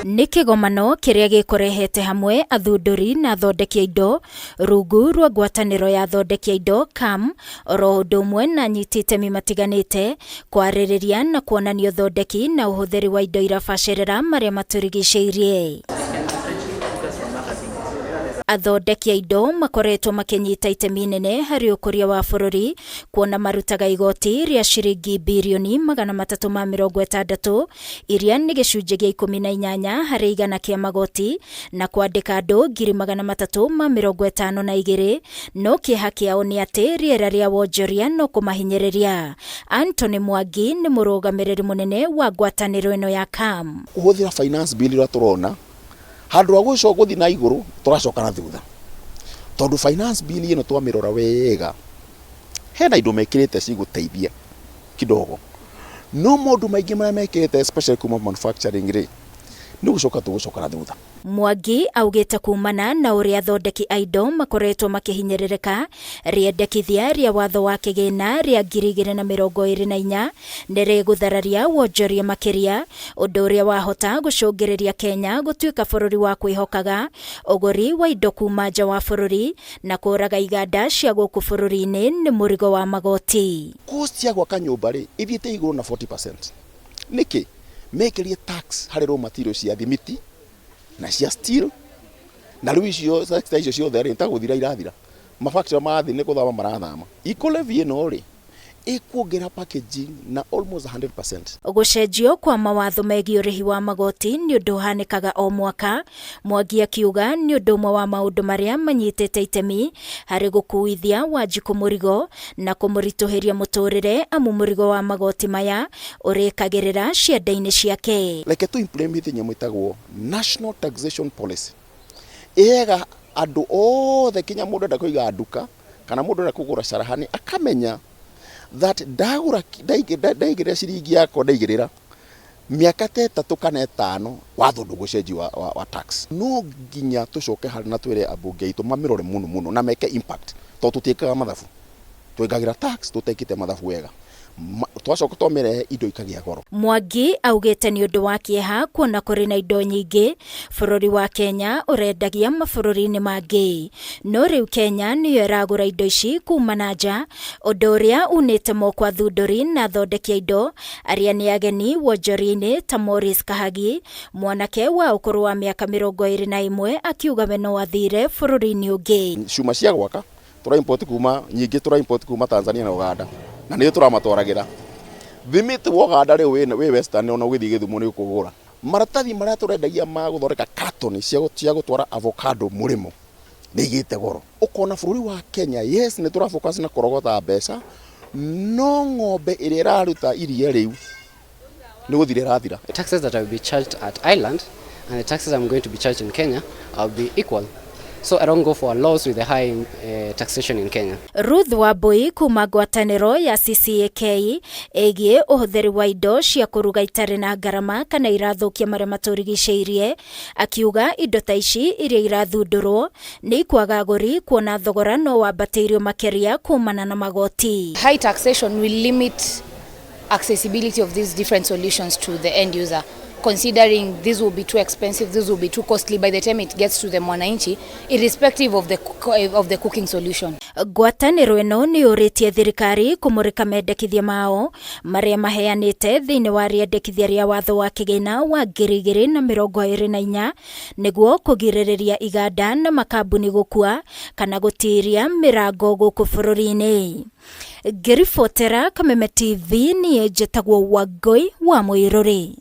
Nĩ kĩgomano kĩrĩa gĩkũrehete hamwe athundũri na athondeki a indo rungu rwa ngwatanĩro ya athondeki a indo KAM oro ũndũ ũmwe na anyiti itemi matiganĩte kwarĩrĩria na kuonania ũthondeki na ũhũthĩri wa indo irabacĩrĩra marĩa matũrigicĩirie. Athondeki a indo makoretwo makĩnyita itemi inene harĩ ũkũria wa bũrũri kuona marutaga igoti rĩa ciringi birioni 360 iria nĩ gĩcunjĩ gĩa 18 harĩ igana kĩa magoti na kwandĩka andũ 352,000. No kĩeha kĩao nĩ atĩ rĩera rĩa wonjoria no kũmahinyĩrĩria. Anthony Mwangi nĩ mũrũgamĩrĩri mũnene wa ngwatanĩro ĩno ya KAM. Kũhũthĩra finance bill ĩrĩa tũrona handũ ha gũcoka gũthiĩ na igũrũ tũracoka na thutha, tondũ finance bill ĩno twamĩrora wega hena indo mekĩrĩte cigũteithia kidogo, no maũndũ maingĩ marĩa mekĩrĩte especially kuma manufacturing rĩ, nĩ gũcoka tũgũcoka na thutha. Mwangi augĩte kumana na ũrĩa athondeki a indo makoretwo makĩhinyĩrĩrĩka, rĩendekithia rĩa watho wa kĩgĩna rĩa 2024 nĩ rĩgũthararia wonjoria makĩria, ũndũ ũrĩa wahota gũcũngĩrĩria Kenya gũtuĩka bũrũri wa kwĩhokaga ũgũri wa indo kuma nja wa bũrũri na kũraga iganda cia gũkũ bũrũri-inĩ nĩ mũrigo wa magoti. Cost ya gwaka nyũmba rĩ, ithiĩte igũrũ na 40%. Nĩkĩ? Mekĩrie tax harĩ raw material cia thimiti na cia steel, na rĩu icio sector icio ciothe rĩ, ta gũthira irathira. Mafactory marathiĩ nĩ gũthama marathama. Eco levy ĩno rĩ, ĩkuongerera packaging na almost 100%. Gũcenjio kwa mawatho megiĩ ũrĩhi wa magoti nĩ ũndũ ũhanĩkaga o mwaka. Mwangi akiuga nĩ ũndũ ũmwe wa maũndũ marĩa manyitĩte itemi harĩ gũkuithia Wanjikũ mũrigo na kũmũritũhĩria mũtũrĩre, amu mũrigo wa magoti maya ũrĩkagĩrĩra ciande-inĩ ciake. Reke tũ implement nyamũ ĩtagwo National Taxation Policy. Ĩheaga andũ othe kinya mũndũ enda kũiga nduka kana mũndũ enda kũgũra carahani akamenya that ndagũra ndaigĩrĩra ciringi yakwa ndaigĩrĩra mĩaka ta 3 kana 5 watho ndũgũcenjio wa tax. No nginya tũcoke harĩ na twĩre ambunge aitũ mamĩrore mũno mũno na meke impact, tondũ tũtiĩkaga mathabu, twĩkagĩra tax tũtekĩte mathabu wega, twacoka twamĩrehe indo ikagĩa goro. Mwangi augĩte nĩ ũndũ wa kĩeha kuona kũrĩ na indo nyingĩ bũrũri wa Kenya ũrendagia mabũrũri-inĩ mangĩ, no rĩu Kenya nĩyo ĩragũra indo ici kuma na nja, ũndũ ũrĩa unĩte moko athundũri na athondeki a indo arĩa nĩ ageni wonjoria-inĩ ta Maurice Kahagi, mwanake wa ũkũrũ wa mĩaka 21, akiuga we no athire bũrũri-inĩ ũngĩ. Cuma cia gwaka tũra import kuma nyingĩ, tũra import kuma Tanzania na Uganda, na nĩyo tũramatwaragĩra. Thimiti wa Uganda rĩu wĩ Western, ona ũgĩthiĩ Gĩthumo nĩ ũkũgũra. Maratathi marĩa tũrendagia ma gũthondeka carton cia gũtwara avocado mũrĩmo nĩ igĩte goro. Ũkona bũrũri wa Kenya, yes, nĩ tũra focus na kũrogota mbeca, no ng'ombe ĩrĩa ĩraruta iria rĩu nĩ gũthira ĩrathira. The taxes that I will be charged at Ireland and the taxes I'm going to be charged in Kenya will be equal. So I don't go for a loss with the high taxation in Kenya. Ruth Wambui kuma ngwatanĩro ya CCAK ĩgiĩ ũhũthĩri wa indo cia kũruga itarĩ na ngarama kana irathũkia marĩa matũrigicĩirie, akiuga indo ta ici iria irathundũrwo nĩ ikwaga agũri kuona thogora no wambatĩirio makĩria kumana na magoti. High taxation will limit accessibility of these different solutions to the end user, considering this will be too expensive, this will be too costly by the time it gets to the mwananchi, irrespective of the cooking solution. Ngwatanĩro ĩno nĩ yũrĩtie thirikari kũmũrĩka mendekithia mao marĩa maheanĩte thĩinĩ wa rĩendekithia rĩa watho wa kĩgĩna wa 2024 nĩguo kũgirĩrĩria iganda na makambuni gũkua kana gũtiria mĩrango gũkũ bũrũri-inĩ. Ngĩribotera Kameme TV, niĩ njĩtagwo Wangũi wa Mũirũrĩ.